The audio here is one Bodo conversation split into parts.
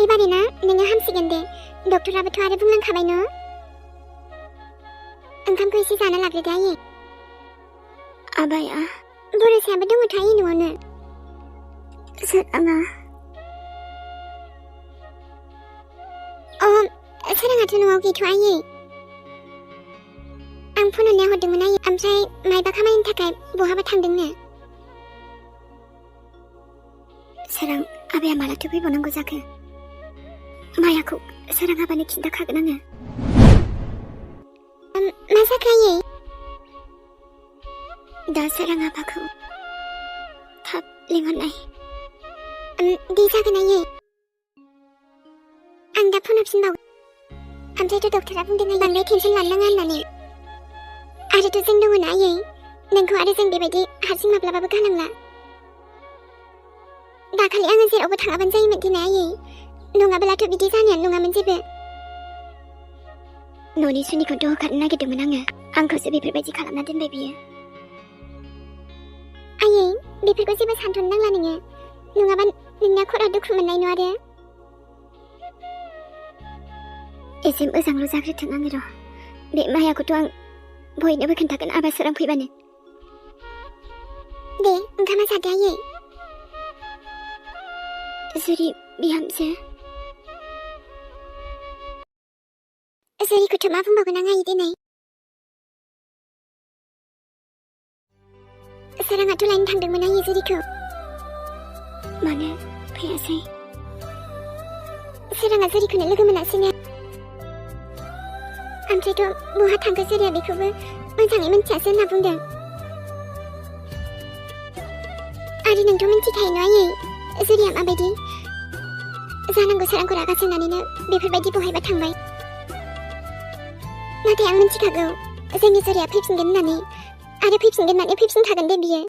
एबारेना नोङो हामसिगोन दे डक्टराबोथ' आरो बुंलांखाबाय न' ओंखामखौ एसे जाना लाग्रोदो आयै आबाया बरसायाबो दङथ' आयै न'आवनो सोराङा सोराङाथ' न'आव गैथ'आ आयै आं फन हरनाया हरदोंमोन आयै ओमफ्राय मायबा खामानिनि थाखाय बहाबा थांदोंनो सोरां आबाया मालाथो फैबावनांगौ जाखो मायाखौ सोरां आबानो खिन्थाखागोन आङो मा जाखो आयै दा सोरां आबाखौ थाब लिंहरनाय दे जागोन आयै आं दा फन हरफिनबावगोन ओमफ्रायथ' डक्टरा बुंदों बांद्राय टेनसन लानो नाङा होननानै आरोथ' जों दङना आयै नोंखौ आरो जों बेबायदि हारसिं माब्लाबाबो गालांला दाखालि आङो जेरावबो थाङाबानो जायोमोन दिनै आयै नङाब्लाथ' बिदि जानायानो नङामोन जेबो न'नि सुनिखौथ' होखारनो नागिरदोंमोन आङो आंखौसो बेफोरबायदि खालामना दोनबाय बियो आयै बेफोरखौ जेबो सानथ'नो नांला नोङो नङाबा नोंना खर'आ दुखु मोननाय न' आरो एसे मोजांल' जाग्रोथों आङो र' बे मायाखौथ' आं बयनोबो खोन्थागोन आबा सोरां फैबानो दे ओंखामा जादो आयै जुरि बिहामजो जुरिखौथ' मा बुंबावगोन आं आयै दिनै सोराङाथ' लायनो थांदोंमोन आयै जुरिखौ मानो फैयासै सोराङा जुरिखौनो लोगो मोनासैनो ओमफ्रायथ' बहा थांखो जुरिया बेखौबो मोजाङै मिन्थियासै होनना बुंदों आरो नोंथ' मिन्थिखायो न' आयै जुरिया माबायदि जानांगौ सोरांखौ रागा जोंनानैनो बेफोरबायदि बहायबा थांबाय नाथाय आं मिन्थिखागौ जोंनि जुरिया फैफिनगोन होननानै आरो फैफिनगोन माने फैफिनखागोन दे बियो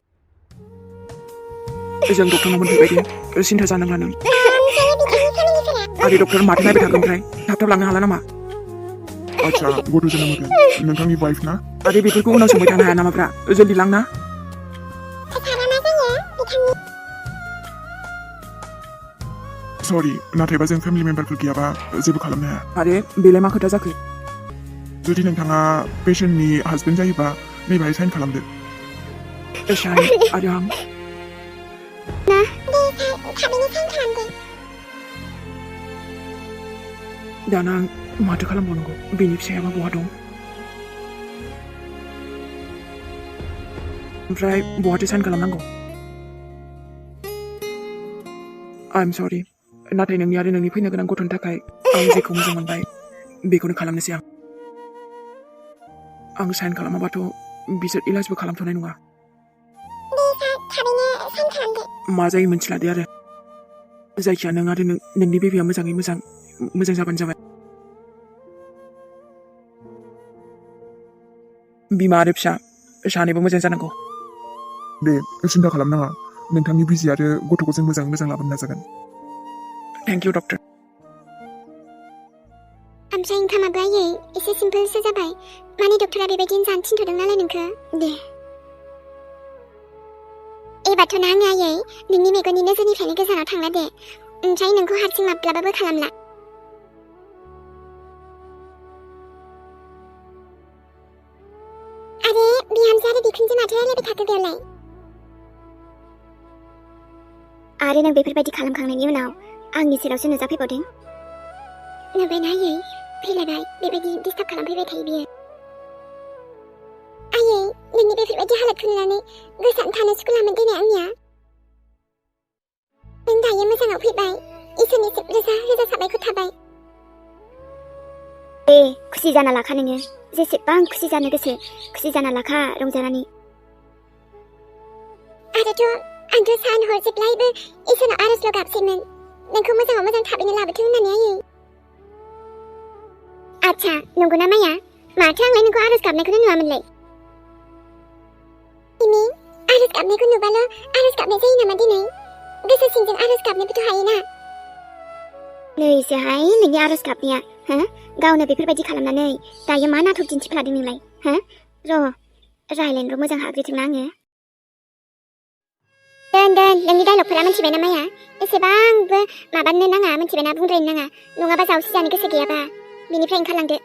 जों डक्टरनाव मोनफैबाय दे सिन्था जानांला नों आरो डक्टर माथो नायबाय थागोन ओमफ्राय थाब लांनो हाला नामा आच्छा गथ' जोनोम होगोन नोंथांनि वाइफ ना आरो बेफोरखौ उनाव सोंबाय थानो हाया नामाफ्रा जल्दि लांना सरि नाथायबा जों फेमिलि मेम्बारफोर गैयाबा जेबो खालामनो हाया आरे बेलाय मा खोथा जाखो जुदि नोंथाङा पेशेन्टनि हाजबेन्ड जायोबा नैबाहाय साइन खालामदो शाइन आरो आं दाना आं माथो खालामबावनांगौ बेनि फिसायाबा बहा दं ओमफ्राय बहाथो साइन खालामनांगौ आइ एम सरि नाथाय नोंनि आरो नोंनि फैनो गोनां गथ'नि थाखाय आं जेखौ मोजां मोनबाय बेखौनो खालामनोसै आं साइन खालामाबाथ' बिसोर इलाजबो खालामथ'नाय नङा मा जायो मिन्थिला दे आरो जायखिया नों आरो नोंनि बेबिया मोजाङै मोजां जाबानो जाबाय बिमा आरो फिसा सानैबो मोजां जानांगौ दे सिन्था खालामनाङा नोंथांनि बिसि आरो गथ'खौ जों मोजाङै मोजां लाबोनो नाजागोन थेंक इउ डक्टर ओमफ्राय ओंखामाबो आयै एसे सिम्पोलसो जाबाय माने डक्टरा बेबायदिनो जानो थिनथ'दों नालाय नोंखौ दे एबारथ' ना आङो आयै नोंनि मेगननि नोजोरनिफ्रायनो गोजानाव थांला दे ओमफ्राय नोंखौ हारसिं माब्लाबाबो खालामला आरे बिहामजो आरो बिखुनजो माथो रायलायबाय थाखो बेयावलाय आरो नों बेफोरबायदि खालामखांनायनि उनाव आंनि सेरावसो नुजाफैबावदों नुबायना आयै फैलायबाय बेबायदि डिस्टार्ब खालामफैबाय थायो बियो आयै नोंनि बेफोरबायदि हालोदखौ नुनानै गोसोआनो थानो सुखुलामोन दिनै आंनिया नों दायो मोजाङाव फैबाय इसोरनिसिम रोजा रोजा साबायखर थाबाय दे खुसि जाना लाखा नोङो जेसेबां खुसि जानो गोसो खुसि जाना लाखा रंजानानै आरोथ' आंथ' सान हर जेब्लायबो इसोरनाव आर'जल' गाबसैमोन नोंखौ मोजाङाव मोजां थाबैनो लाबोथों होननानै आयै आच्छा नंगौना माया माथो आंलाय नोंखौ आर'ज गाबनायखौनो नुवामोनलाय इमि आर'ज गाबनायखौ नुबाल' आर'ज गाबनाय जायो नामा दिनै गोसो सिंजों आर'ज गाबनोबोथ' हायोना नैसोहाय नोंनि आर'ज गाबनाया हो गावनो बेफोरबायदि खालामनानै दायो मा नाटक दिन्थिफ्लादों नोंलाय हो र' रायलायनो मोजां हाग्रोथोंना आङो दोन नोंनि डायलगफोरा मिथिबायना माया एसेबांबो माबानो नाङा मिथिबायना बुंद्रायनो नाङा नङाबा जावसि जानो गोसो गैयाबा बेनिफ्राय ओंखारलांदो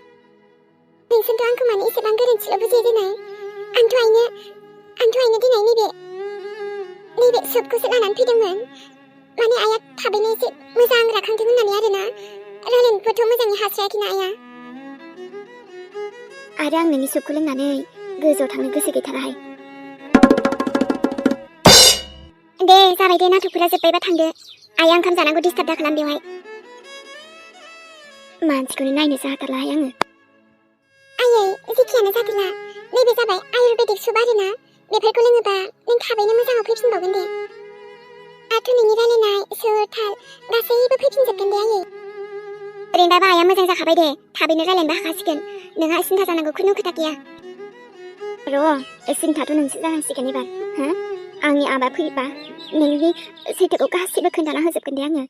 नोंसोरथ' आंखौ माने एसेबां गोरोन्थिल' बुजियो दिनै आंथ' आइनो दिनै नैबे सुटखौसो लानानै फैदोंमोन माने आइया थाबैनो एसे मोजां राखांथों होननानै आरोना रायलायनोबोथ' मोजाङै हास्रायाखैना आइया आरो आं नोंनि सुटखौ लोंनानै गोजौआव थांनो गोसो गैथाराहाय दे जाबाय दे नाटकफोरा जोब्बायबा थांदो आइया ओंखाम जानांगौ डिस्टार्ब दाखालाम बेवहाय मानसिखौनो नायनोसो हाथारलाहाय आङो आयै जेखियानो जादोला नैबे जाबाय आयुर्वेदिक सुप आरोना बेफोरखौ लोङोबा नों थाबैनो मोजाङाव फैफिनबावगोन दे आरो नोंनि रायलायनाय सुर थाल गासैबो फैफिनजोबगोन दे आयै ओरैनोबाबो आइया मोजां जाखाबाय दे थाबैनो रायलायनोबो हाखासिगोन नोंहा सिन्था जानांगौ खुनु खोथा गैया र' सिन्थाथ' नोंसो जानांसिगोन एबार हो आंनि आबा फैबा नोंनि सैथोखौ गासैबो खोन्थाना होजोबगोन दे आङो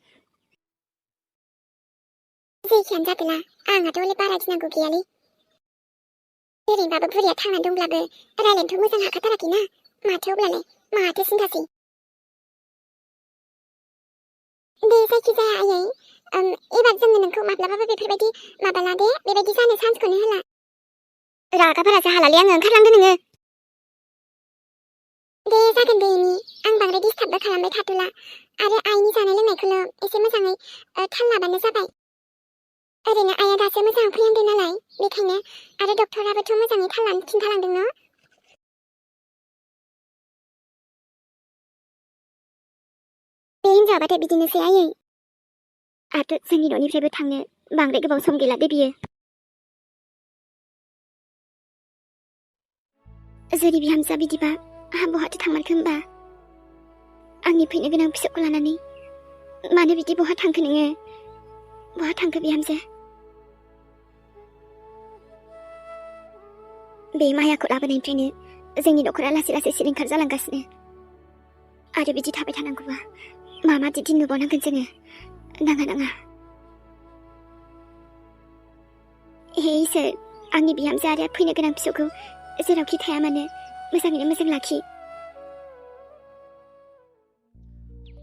जेखियानो जादोला आंहाथ' हले बारा गिनांगौ गैयालै ओरैनोबाबो बुरिया थांनानै दंब्लाबो रायलायनोथ' मोजां हाखाथाराखैना माथो अब्लालाय माथो सिन्थासै दे जायखिजाया आयै एबार जोङो नोंखौ माब्लाबाबो बेफोरबायदि माबाला दे बेबायदि जानो चान्सखौनो होला रागा बारासो हालालै आङो ओंखारलांदो नोङो दे जागोन दे इनि आं बांद्राय डिस्टार्बबो खालामबाय थाथ'ला आरो आइनि जानाय लोंनायखौल' एसे मोजाङै थाल लाबानो जाबाय ओरैनो आइया दासो मोजाङाव फैहांदों नालाय बेखायनो आरो डक्टराबोथ' मोजाङै थाल लानो खिन्थालांदों न' बे हिनजावाबाथाय बिदिनोसै आयै आरो जोंनि न'निफ्रायबो थांनो बांद्राय गोबाव सम गैला दे बियो जुदि बिहामजोआ बिदिबा आहा बहाथो थांमारखो होमबा आंनि फैनो गोनां फिसौखौ लानानै मानो बिदि बहा थांखो नोङो बहा थांखो बिहामजो बे मायाखौ लाबोनायनिफ्रायनो जोंनि न'खरा लासै लासै सिलिंखार जालांगासिनो आरो बिदि थाबाय थानांगौबा माबादि दिन नुबावनांगोन जोङो नाङा हे इसोर आंनि बिहामजो आरो फैनो गोनां फिसौखौ जेरावखि थाया मानो मोजाङैनो मोजां लाखि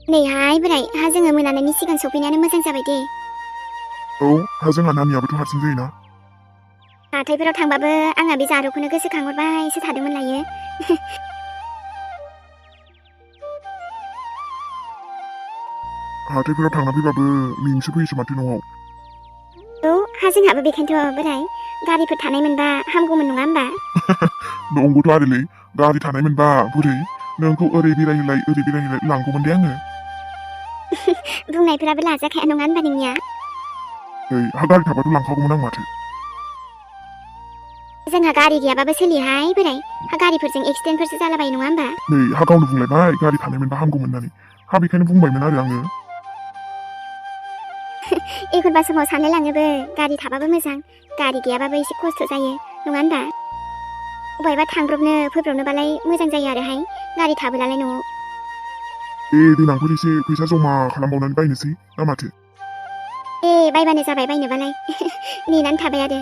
नैहाय बोराय हा जोङो मोनानायनि सिगां सफैनायानो मोजां जाबाय दे औ हा जोंहा नानियाबोथ' हारसिं जायोना हाथायफोराव थांबाबो आंहा बे जारौखौनो गोसोखांहरबायसो थादोंमोन लायो हाथायफोराव थांना फैबाबो मेंसो फैयोसो माथो न'आव औ हा जोंहाबो बेखायनोथ' बोराय गारिफोर थानाय मोनबा हामगौमोन नङा होमबा नंगौथ' आरोलै गारि थानाय मोनबा बुरै नोंखौ ओरै बेरायहोलाय लांगौमोन दे आङो बुंनायफोराबो लाजाखाया नङा होनबा नोंनिया हा गारि थाबाथ' लांखागौमोन आं माथो जोंहा गारि गैयाबाबो सोलियोहाय बोराय हा गारिफोरजों एक्सिडेन्टफोरसो जालाबायो नङा होमबा नै हा गावनो बुंलायबाय गारि थानाय मोनबा हामगौमोन होननानै हा बेखायनो बुंबायमोन आरो आङो एखनबा समाव सानलाय लाङोबो गारि थाबाबो मोजां गारि गैयाबाबो एसे खस्थ' जायो नङा होनबा बहायबा थांब्रबनो फैब्रबनोबालाय मोजां जायो आरोहाय गारि थाबोलालाय न'आव देनांफोर एसे फैसा जमा खालामबावनानै बायनोसै ना माथो बायबानो जाबाय बायनोबालाय नेनानै थाबाय आरो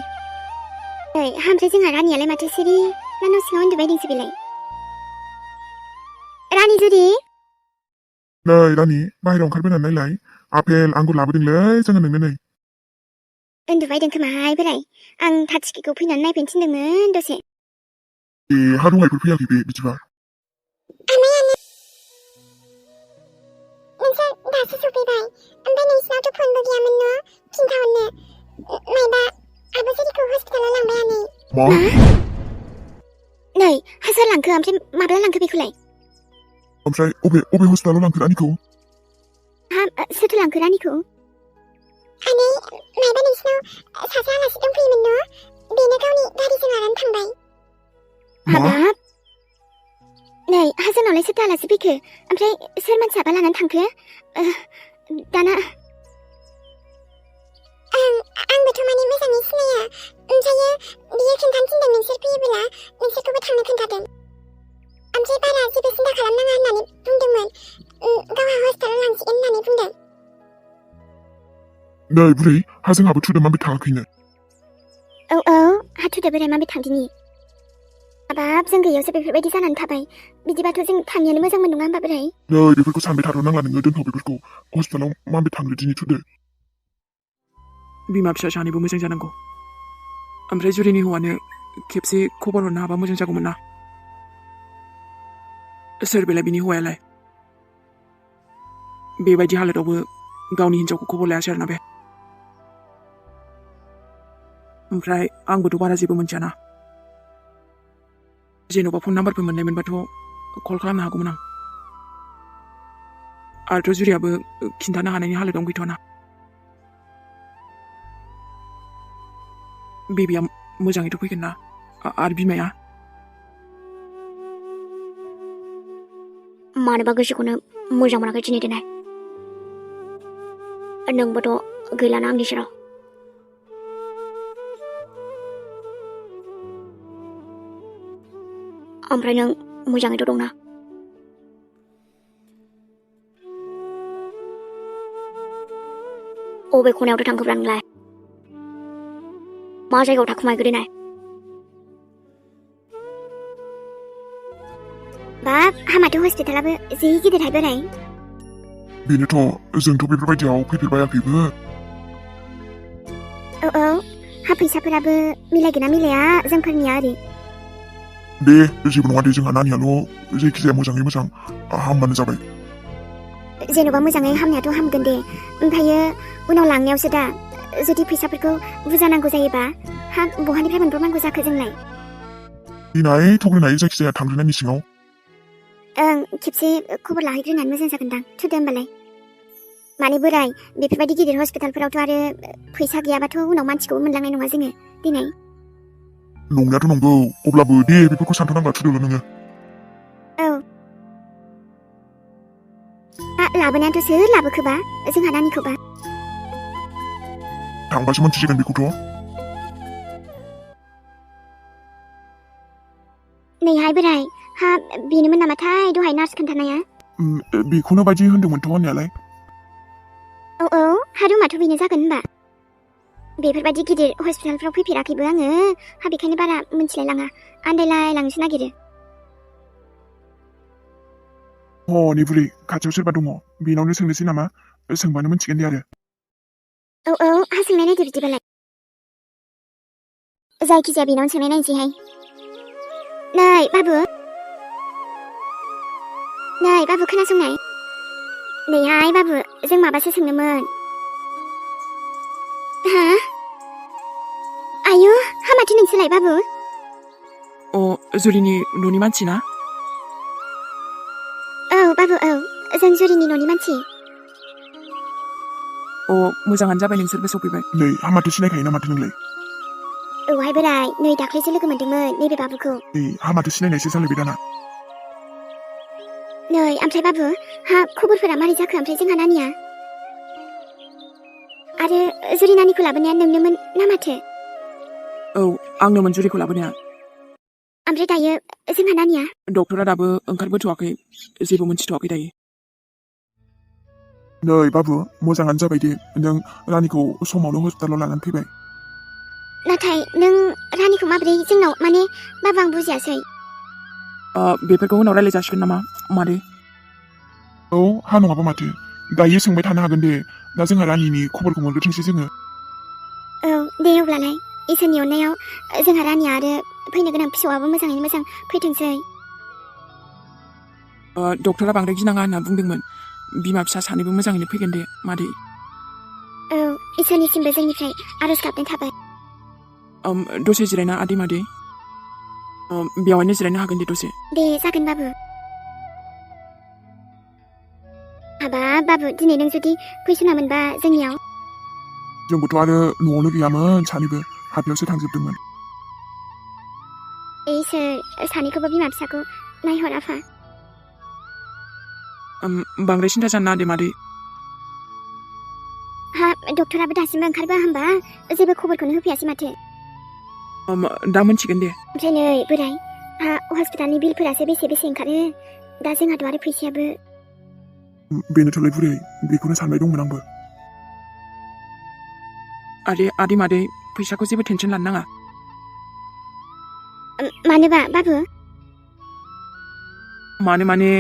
ओमफ्राय जोंहा रानियालाय माथो सिरि ना न' सिङाव उन्दुबायदोंसो बेलाय रानि जुदि नै रानि बाहेरायाव ओंखारबोनानै नायलाय आपेल आंगुर लाबोदोंलै जोङो नोंनो नै उन्दुबायदों खोमाहाय बोराय आं थाथिखिखौ फैनानै नायफैनो थिनदोंमोन दसे हा दहायफोर फैयाखै बे बिदिबा नोंसोर दासो सफैबाय ओमफ्राय नोंसिनावथ' फनबो गैयामोन न' खिन्थाहरनो मायबा आब' जुदिखौ हस्पिटालाव लांबाय आनै मा नै हासार लांखो ओमफ्राय माब्ला लांखो बेखौलाय ओमफ्राय अबे हस्पिटालाव लांखो रानिखौ सोरथो लांखो रानिखौ आनै मायबा नोंसिनाव सासे आलासि दंफैयोमोन न' बेनो गावनि गारिजों लानानै थांबाय हाबाब नै हाजोनावलाय सोरथो आलासि फैखो ओमफ्राय सोर मानसियाबा लानानै थांखो दाना आंबोथ' माने मोजाङै सिनाया ओमफ्रायो बियो खिन्थानो थिनदों नोंसोर फैयोब्ला नोंसोरखौबो थांनो खोन्थादों ओमफ्राय बारा जेबो सिन्था खालामनाङा होननानै बुंदोंमोन गावहा हस्पिटालाव लांसिगोन होननानै बुंदों नै बुरै हा जोंहाबो थुदों माबे थाङाखैनो औ हाथुदो बोराय माबे थांदिनि हाबाब जों गैयावसो बेफोरबायदि जानानै थाबाय बिदिबाथ' जों थांनायानो मोजांमोन नङा होमबा बोराय नै बेफोरखौ सानबाय थाथ' नांला नोङो दोनथ' बेफोरखौ हस्पिटालाव माबे थांनो दिनै थुदो बिमा फिसा सानैबो मोजां जानांगौ ओमफ्राय जुरिनि हौवानो खेबसे खबर हरनो हाबा मोजां जागौमोन ना सोर बेलाय बिनि हौवायालाय बेबायदि हालोदावबो गावनि हिन्जावखौ खबर लायासै आरोना बे ओमफ्राय आंबोथ' बारा जेबो मोनथियाना जेन'बा फन नाम्बारफोर मोननायमोनबाथ' कल खालामनो हागौमोन आं आरोथ' जुरियाबो खिन्थानो हानायनि हालोदावनो गैथ'वाना बेबिया मोजाङैथ' फैगोन ना आरो बिमाया मानोबा गोसोखौनो मोजां मोनाखै दिनै दिनै नोंबोथ' गैलाना आंनि सेराव ओमफ्राय नों मोजाङैथ' दंना अबे खनायावथ' थांखोब्रा नोंलाय मा जायगायाव थाखुमायखो देनाय बाब हामाथ' हस्पिटालाबो जि गिदिरहाय बोराय बेनोथ' जोंथ' बेफोरबायदियाव फैफेरबायाखैबो औ हा फैसाफोराबो मिलायगोन ना मिलाया जोंफोरनिया ओरै दे जेबो नङा दे जोंहा नानियाल' जायखिजाया मोजाङै मोजां हामबानो जाबाय जेन'बा मोजाङै हामनायाथ' हामगोन दे ओमफ्रायो उनाव लांनायावसो दा जुदि फैसाफोरखौ बुरजा नांगौ जायोबा हा बहानिफ्राय मोनब्रबनांगौ जाखो जोंलाय दिनै थग्लिनाय जायखिजाया थांग्रोनायनि सिङाव ओं खेबसे खबर लाहैग्रोनानै मोजां जागोनदां थुदो होमबालाय माने बोराय बेफोरबायदि गिदिर हस्पिटालफोरावथ' आरो फैसा गैयाबाथ' उनाव मानसिखौबो मोनलांनाय नङा जोङो दिनै नंनायाथ' नंगौ अब्लाबो दे बेफोरखौ सानथ'नांला थुदोल' नोङो औ लाबोनायाथ' सोर लाबोखोबा जोंहा नानिखौबा थांबासो मोनथिसिगोन बेखौथ' नैहाय बोराय हा बेनोमोन नामाथाय दहाय नार्स खोन्थानाया बेखौनो बायदि होनदोंमोनथ' होननायालाय औ हा रुमाथ' बेनो जागोन होनबा बेफोरबायदि गिदिर हस्पिटालफ्राव फैफेराखैबो आङो हा बेखायनो बारा मिथिलायलाङा आन्दायलायलांनोसो नागिरो हनै बुरै खाथियाव सोरबा दङ बेनावनो सोंनोसै नामा सोंबानो मोनथिगोन दे आरो औ हा सोंनाय नायदो बिदिबालाय जायखिजाया बेनावनो सोंनाय नायनोसैहाय नै बाबु खोनासंनाय नैहाय बाबु जों माबासो सोंनोमोन हा आयु हा माथो नोंसोलाय बाबु जुलिनि न'नि मानसि ना औ बाबु औ जों जुरिनि न'नि मानसि मोजाङानो जाबाय नोंसोरबो सफैबाय नै हामाथो सिनायखायो ना माथो नोंलाय औहाय बोराय नै दाख्लैसो लोगो मोनदोंमोन नैबे बाबुखौ हामाथो सिनायनायसो जालायबाय दाना नै ओमफ्राय बाबु हा खबरफोरा मारै जाखो ओमफ्राय जोंहा नानिया आरो जुरि नानिखौ लाबोनाया नोंनोमोन ना माथो आंनोमोन जुरिखौ लाबोनाया ओमफ्राय दायो जोंहा नानिया डक्टरा दाबो ओंखारबोथ'वाखै जेबो मोनथिथ'वाखै दायो नै बाबु मोजाङानो जाबाय दे नों रानिखौ समावनो हस्पिटालाव लानानै फैबाय नाथाय नों रानिखौ माबोरै जोंनाव माने बाबु आं बुजियासै बेफोरखौ उनाव रायलाय जासिगोन नामा मादै हा नङाबा माथो दायो सोंबाय थानो हागोन दे दा जोंहा रानिनि खबरखौ मोनग्रोथोंसै जोङो औ दे अब्लालाय इसोरनि अननायाव जोंहा रानिया आरो फैनो गोनां फिसौआबो मोजाङैनो मोजां फैथोंसै डक्टरा बांद्राय गिनाङा होनना बुंदोंमोन बिमा फिसा सानैबो मोजाङैनो फैगोन दे मादै औ इसोरनिसिमबो जोंनिफ्राय आरज गाबनाय थाबाय दसे जिरायना आदै मादै बेवहायनो जिरायनो हागोन दे दसे दे जागोन बाबु हाबाब बाबु दिनै नों जुदि फैसनामोनबा जोंनियाव जोंबोथ' आरो न'आवनो गैयामोन सानैबो हाथायावसो थांजोबदोंमोन इसोर सानैखौबो बिमा फिसाखौ नायहर आफा बांद्राय सिन्था जानो नाङा दे मादै हा डक्टराबो दासिमबो ओंखारबोआ होमबा जेबो खबरखौनो होफैयासै माथो दा मोनथिगोन दे ओमफ्राय नै बोराय हा हस्पिटालनि बिलफोरासो बेसे बेसे ओंखारो दा जोंहाथ' आरो फैसायाबो बेनोथ'लाय बुरै बेखौनो सानबाय दंमोन आंबो आदै मादै फैसाखौ जेबो टेनसन लानो नाङा मानोबा बाबु माने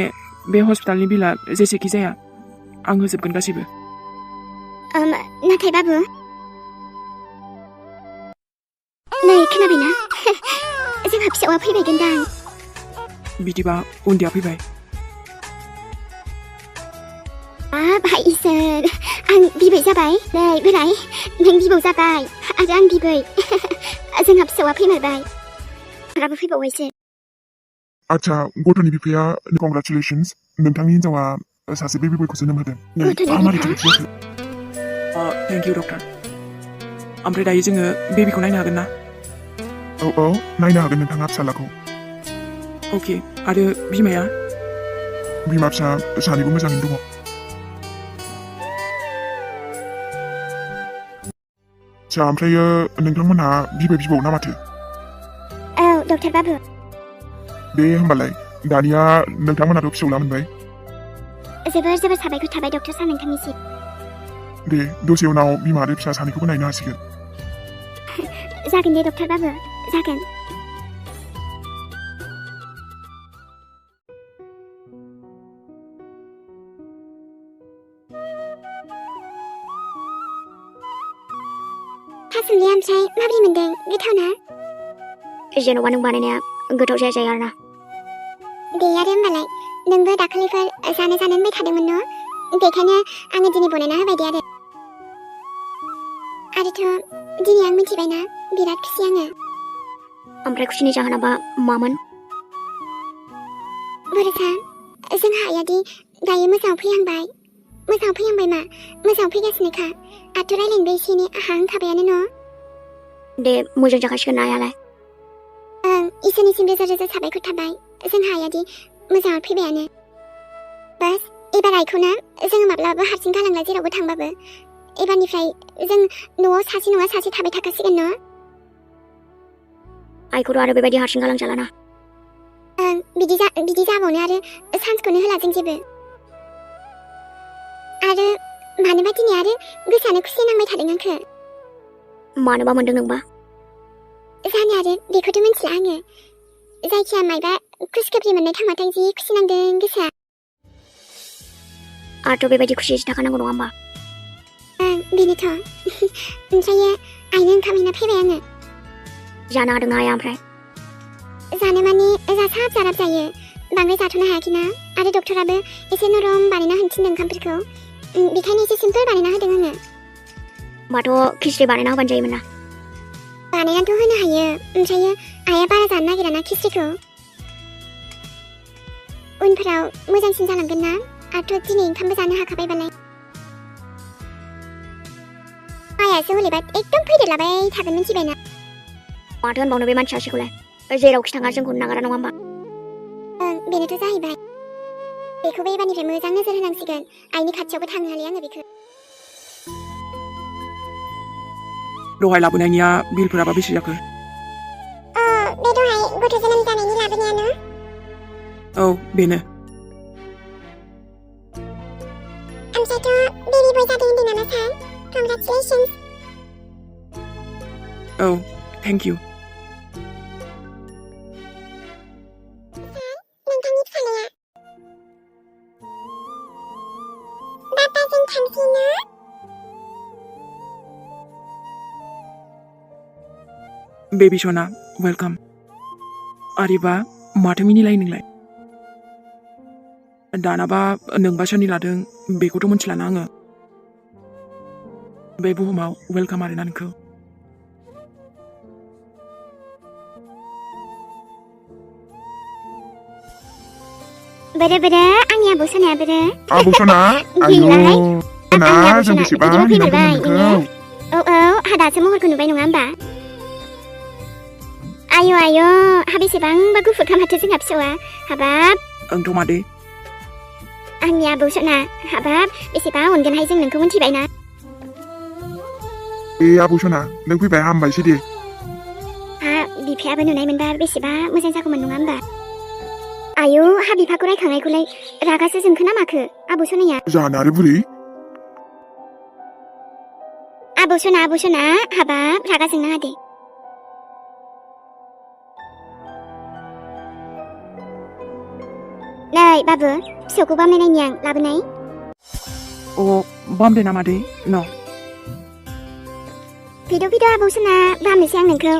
बे हस्पिटालनि बिला जेसेखि जाया आं होजोबगोन गासैबो नाथाय बाबु नै खोनाबायना जोंहा फिसावा फैबायगोनदां बिदिबा उन्दैया फैबाय भाई इसोर आं बिबै जाबाय नै बोराय नों बिबौ जाबाय आरो आं बिबै जोंहा फिसावा फैमारबाय राबो फैबावबायसो आच्छा गथ'नि बिफाया कंग्रेचुलेसन्स नोंथांनि हिन्जावा सासे बेबि बयखौ जोनोम होदों थेंक इउ डक्टर ओमफ्राय दायो जोङो बेबिखौ नायनो हागोन ना औ नायनो हागोन नोंथाङा फिसालाखौ अके आरो बिमाया बिमा फिसा सानैबो मोजाङैनो दङ आच्छा ओमफ्रायो नोंथांमोनहा बिबै बिबौ ना माथो औ डक्टर बाबु दे होमबालाय दानिया नोंथांमोनहाथ' फिसौला मोनबाय जोबोर जोबोर साबायखर थाबाय डक्टर सार नोंथांनिसिम दे दसे उनाव बिमा आरो फिसा सानैखौबो नायनो हासिगोन जागोन दे डक्टर बाबु जागोन थासुमलि ओमफ्राय माबोरै मोनदों गोथावना जेन'बा नों बानायनाया गोथाव जाया आरोना दे आरो होमबालाय नोंबो दाखालिफोर जानो होनबाय थादोंमोन न' बेखायनो आङो दिनै बनायना होबाय दे आरोथ' दिनै आं मिथिबायना बिराद खुसि आङो ओमफ्राय खुसिनि जाहोनाबा मामोन बरसा जोंहा आइयादि दायो मोजाङाव फैहांबाय मा मोजाङाव फैगासिनोखा आथ' रायलायनोबो एसे एनै हांखाबायानो न' दे मोजां जाखासिगोन आइयालाय इसोरनिसिम रोजा रोजा साबायखर थाबाय जोंहा आइयादि मोजाङाव फैबायानो बास एबार आइखौना जोङो माब्लाबाबो हारसिं गालांला जेरावबो थांबाबो एबारनिफ्राय जों न'आव सासे नङा सासे थाबाय थाखासिगोन न' आइखौथ' आरो बेबायदि हारसिं गालांजालाना बिदि जाबावनो आरो चान्सखौनो होला जों जेबो आरो मानोबा दिनै आरो गोसोआनो खुसि नांबाय थादों आंखो मानोबा मोनदों नोंबा जानो आरो बेखौथ' मिथिला आङो जायखिया मायबा खुसिखोब्रि मोननाय थांबाथाय जि खुसि नांदों गोसोआ आरोथ' बेबायदि खुसियै थाखानांगौ नङा होमबा बेनोथ' ओमफ्रायो आइनो ओंखाम हैना फैबाय आङो जानो हादोंना आइया ओमफ्राय जानो माने जासाब जाराब जायो बांद्राय जाथ'नो हायाखैना आरो डक्टराबो एसे नरम बानायना होनो थिनदों ओंखामफोरखौ बेखायनो एसे सिम्पोल बानायना होदों आङो होमबाथ' खिस्रि बानायना होबानो जायोमोन ना बानायनानैथ' होनो हायो ओमफ्रायो आइया बारा जानो नागिराना खिस्रिखौ उनफोराव मोजांसिन जालांगोन ना आरोथ' दिनै ओंखामबो जानो हाखाबायबालाय आइयासो हलेबा एकदम फैदेरलाबाय थागोन मिथिबायना माथो होनबावनो बे मानसि सासेखौलाय जेरावखि थाङा जोंखौ नागारा नङा होमबा बेनोथ' जाहैबाय बेखौबो एबारनिफ्राय मोजां नोजोर होनांसिगोन आइनि खाथियावबो थांनो हालिया आङो बेखौ दहाय लाबोनायनिया बिलफोराबा बेसे जाखो बे दहाय गथ' जोनोम जानायनि लाबोनायानो औ बेनो ओमफ्रायथ' बेबि बय जादों होनदों नामा सार कंग्रेचुलेसन्स औ थेंक इउ नोंथांनि फिसालाया बाबा जों थांसै ना बेबि सना वेलकाम आरिबा माथो मिनिलाय नोंलाय दानाबा नोंबा सोरनि लादों बेखौथ' मिथिलाना आङो बे बुहुमाव वेलकाम आरोना नोंखौ बोरो आंनि आबौ सनाया बोरो आबौ सना आयु सना जों बेसेबां फैबाय नोङो औ हादासो महरखौ नुबाय नङा होमबा आयु हा बेसेबांबा गुफुरखा माथो जोंहा फिसौआ हाबाब आंथ' मादै आंनि आबौ सना हाबाब बेसेबा अनगोनहाय जों नोंखौ मिथिबाय ना आबौ सना नों फैबाय हामबायसै दे हा बिफायाबो नुनाय मोनबा बेसेबा मोजां जागौमोन नङा होमबा आयु हा बिफाखौ रायखांनायखौलाय रागासो जोंखो ना माखो आबौ सनाया जानो आरो बुरै आबौ सना हाबाब रागा जोंनाङा दे नै बाबु फिसौखौ बामनायनायनि आं लाबोनाय अ बामदो नामा दे न फैद' आबौसो ना बामनोसै आं नोंखौ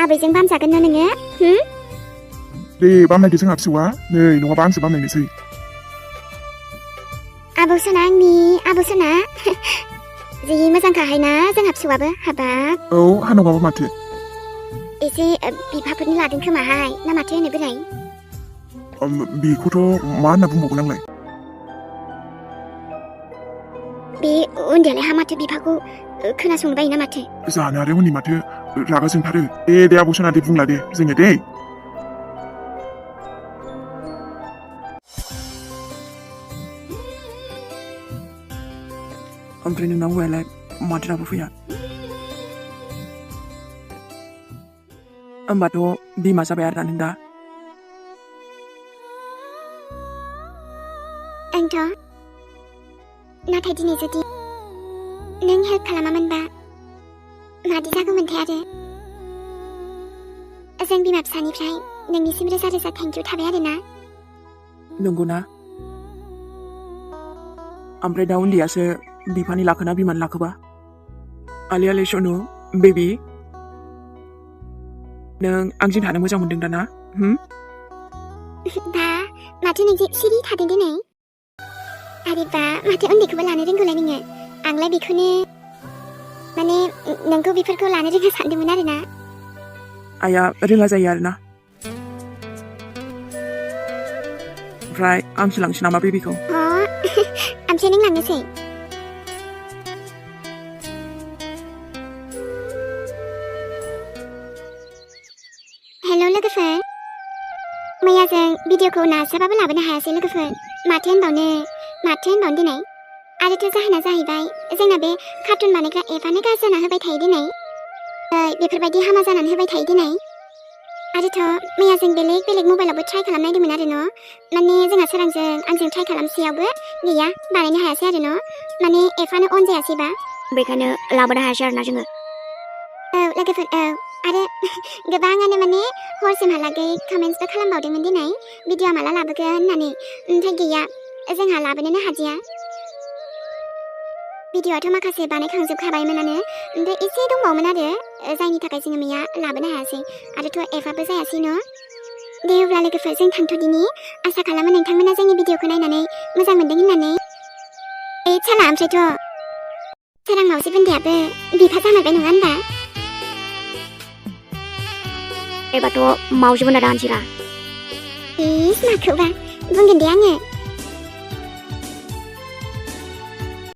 आबैजों बामजागोन न नोङो दे बामनायदो जोंहा फिसौआ नै नङाबा आंसो बामनायनोसै आबौसो ना आंनि आबौसो ना जि मोजांखाहाय ना जोंहा फिसौआबो हाबाब औ हा नङाबा माथो एसे बिफाफोरनि लादों खोमाहाय ना माथो होनो बोराय बेखौथ' मा होनना बुंबावगोन आंलाय बे उन्दैयालाय हा माथो बिफाखौ खोनासंनो बायो ना माथो जानो आरो उननि माथो रागा जोंथारो दे आबौसोना दे बुंला दे जोङो दे ओमफ्राय नोंना हौवायालाय माथो दाबो फैया होमबाथ' बिमा जाबाय आरोना नों दा आंथ' नाथाय दिनै जुदि नों हेल्प खालामामोनबा मादि जागौमोनथाय आरो जों बिमा फिसानिफ्राय नोंनिसिम रोजा रोजा थेंकिउ थाबाय आरोना नंगौना ओमफ्राय दा उन्दैयासो बिफानि लाखोना बिमानि लाखोबा आले सनु बेबि नों आंजों थानो मोजां मोनदों दाना बा माथो नोंजों सिरि थादों दिनै आरे बा माथो उन्दैखौबो लानो रोंगौलाय नोङो आंलाय बेखौनो माने नोंखौ बेफोरखौ लानो रोङा सानदोंमोन आरोना आइया रोङा जायो आरोना ओमफ्राय आंसो लांसै नामा बेबिखौ ओमफ्राय नों लांनोसै हेल' लोगोफोर मैया जों भिडिअखौ नाजाबाबो लाबोनो हायासै लोगोफोर माथो होनबावनो दिनै आरोथ' जाहोना जाहैबाय जोंना बे कार्टुन बानायग्रा एपआनो गाज्रि जाना होबाय थायो दिनै बेफोरबायदि हामा जानानै होबाय थायो दिनै आरोथ' मैया जों बेलेग मबाइलावबो ट्राइ खालामनायदोंमोन आरो न' माने जोंहा सोरांजों आंजों ट्राइ खालामसेयावबो गैया बानायनो हायासै आरो न' माने एपआनो अन जायासैबा बेखायनो लाबोनो हायासै आरोना जोङो औ लोगोफोर औ आरो गोबाङानो माने हरसिमहालागै कमेन्ट्सबो खालामबावदोंमोन दिनै भिडिअआ माला लाबोगोन होननानै ओमफ्राय गैया जोंहा लाबोनोनो हादिया भिडिअआथ' माखासे बानायखांजोबखाबायमोनानो ओमफ्राय एसे दंबावोमोन आरो जायनि थाखाय जोङो मैया लाबोनो हायासै आरोथ' एपआबो जायासै न' दे अब्ला लोगोफोर जों थांथ'दिनि आसा खालामो नोंथांमोना जोंनि भिडिअखौ नायनानै मोजां मोनदों होननानै साला ओमफ्रायथ' सोरां मावजि बुन्दायाबो बिफा जामारबाय नङा होनबा एबारथ' मावजि बुन्दा दानसैरा माखौबा बुंगोन दे आङो